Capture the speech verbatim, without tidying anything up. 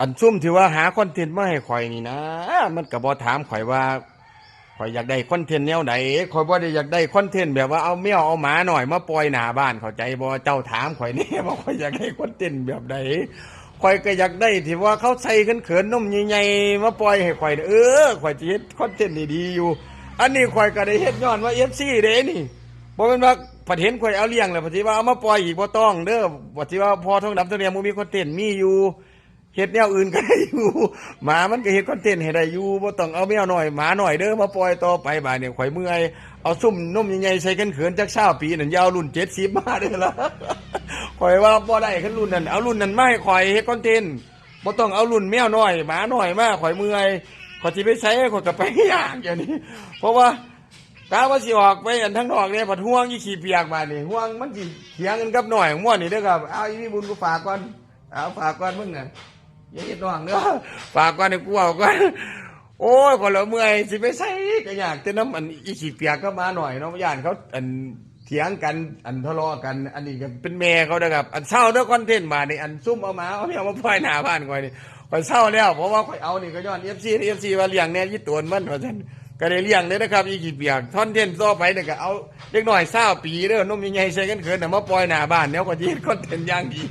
อันซุมที่ว่าหาคอนเทนต์มาให้ข่อยนี่นะ มันก็บ่ถามข่อยว่า ข่อยอยากได้คอนเทนต์แนวใด ข่อยบ่ได้อยากได้คอนเทนต์แบบว่าเอาแมวเอาหมาน้อยมาปล่อยหน้าบ้าน เข้าใจบ่ เจ้าถามข่อยแหน่ว่าข่อยอยากได้คอนเทนต์แบบใด ข่อยก็อยากได้ที่ว่าเขาใส่เขินๆนมใหญ่ๆมาปล่อยให้ข่อยน่ะ เออ ข่อยสิเฮ็ดคอนเทนต์นี่ดีอยู่ อันนี้ข่อยก็ได้เฮ็ดย้อนว่า เอฟซี เด้นี่ บ่แม่นว่าผัดเห็นข่อยเอาเลี้ยงแล้วผัดสิว่าเอามาปล่อยอีก บ่ต้องเด้อ ผัดสิว่าพอทองดำทองแดงบ่มีคอนเทนต์ มีอยู่ เฮ็ดแนวอื่นก็ได้อยู่ หมามันก็เฮ็ดคอนเทนต์ให้ได้อยู่ บ่ต้องเอาแมวน้อยหมาน้อยเด้อมาปล่อยต่อไป บาดนี้ข่อยเมื่อย เอาซุมนมใหญ่ๆใส่เขินๆจักซาวปีนั่น อย่าเอารุ่นเจ็ดสิบมาเด้อล่ะ ข่อยว่าบ่ได้ คันรุ่นนั้น เอารุ่นนั้นมาให้ข่อยเฮ็ดคอนเทนต์ บ่ต้องเอารุ่นแมวน้อยหมาน้อยมา ข่อยเมื่อย ข่อยสิไปไส ข่อยก็ไปยากอย่างนี้ เพราะว่ากะว่าสิออกไปอันทางนอกเนี่ย ผัดห่วงอีขี้เปียก บาดนี้ ห่วงมันสิเถียงกันกับน้อยม่วนนี่เด้อครับ เอา อีพี่บุญ กูฝากก่อน เอา ฝากก่อน มึงน่ะ อย่าเฮ็ดน้องเด้อ ฝากก่อนให้กูเว้าก่อน โอ้ย ข่อยละเมื่อย สิไปไสก็ยาก แต่นำอันอีขี้เปียกกับหมาน้อยเนาะ ย่านเขาอันเถียงกัน อันทะเลาะกัน อันนี้ก็เป็นแม่เขาเด้อครับ อันเซาเด้อคอนเทนต์ บาดนี้ อันซุมเอาหมาเอาแมวมาปล่อยหน้าบ้านข่อยนี่ ข่อยเซาแล้ว เพราะว่าข่อยเอานี่ก็ย้อน เอฟซี เอฟซี ว่าเลี้ยงแหน่อีโตนมัน ว่าซั่น ก็ได้เลี้ยงเลยนะครับ อีขี้เปียก คอนเทนต์ต่อไปเนี่ยก็เอาเด็กน้อยซาวปีเด้อ นมใหญ่ๆใส่เขินๆน่ะมาปล่อยหน้าบ้าน เดี๋ยวข่อยสิเฮ็ดคอนเทนต์อย่างดี